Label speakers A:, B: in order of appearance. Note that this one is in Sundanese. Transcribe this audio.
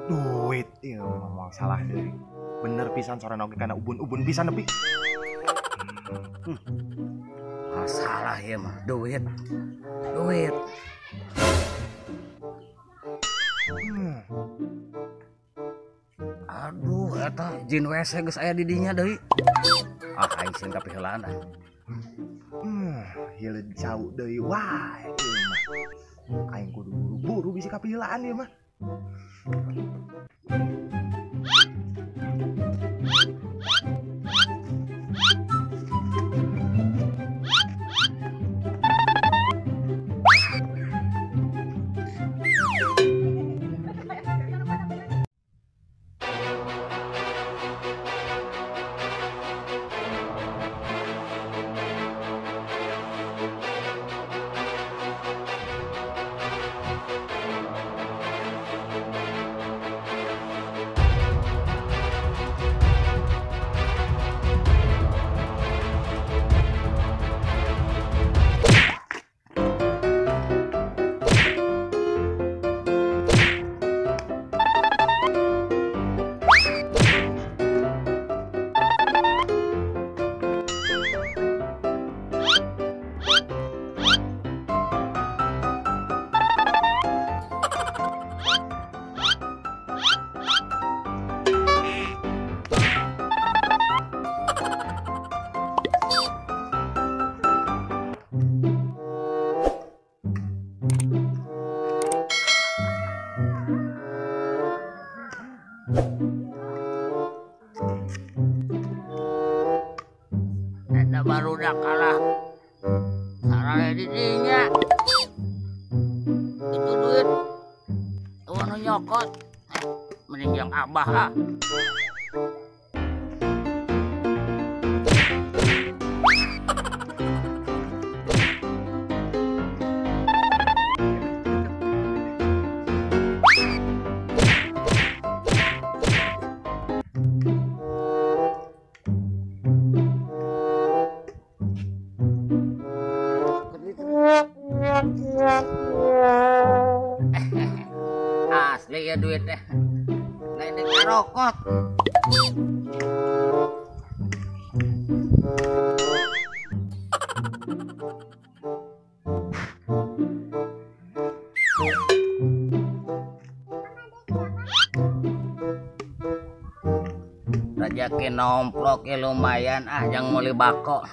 A: Duit ieu mah salah deui. Bener pisan sorana oge kana ubun-ubun pisan nepi.
B: Masalah ieu mah duit. Duit. Aduh eta jin WC geus aya di dinya deui. Ah aing sieun kapiheulaan ah.
A: Hileud jauh deui wae ieu mah. Aing kudu buru-buru bisi kapiheulaan ieu mah.
B: Eta barudak kalah sarare di dinya. Itu duit eueuh nu nyokot. Mending jeung abah ah. Asli ya duitnya. Lain di karokot. Rejeki nomplok ya lumayan ah yang meuli bako.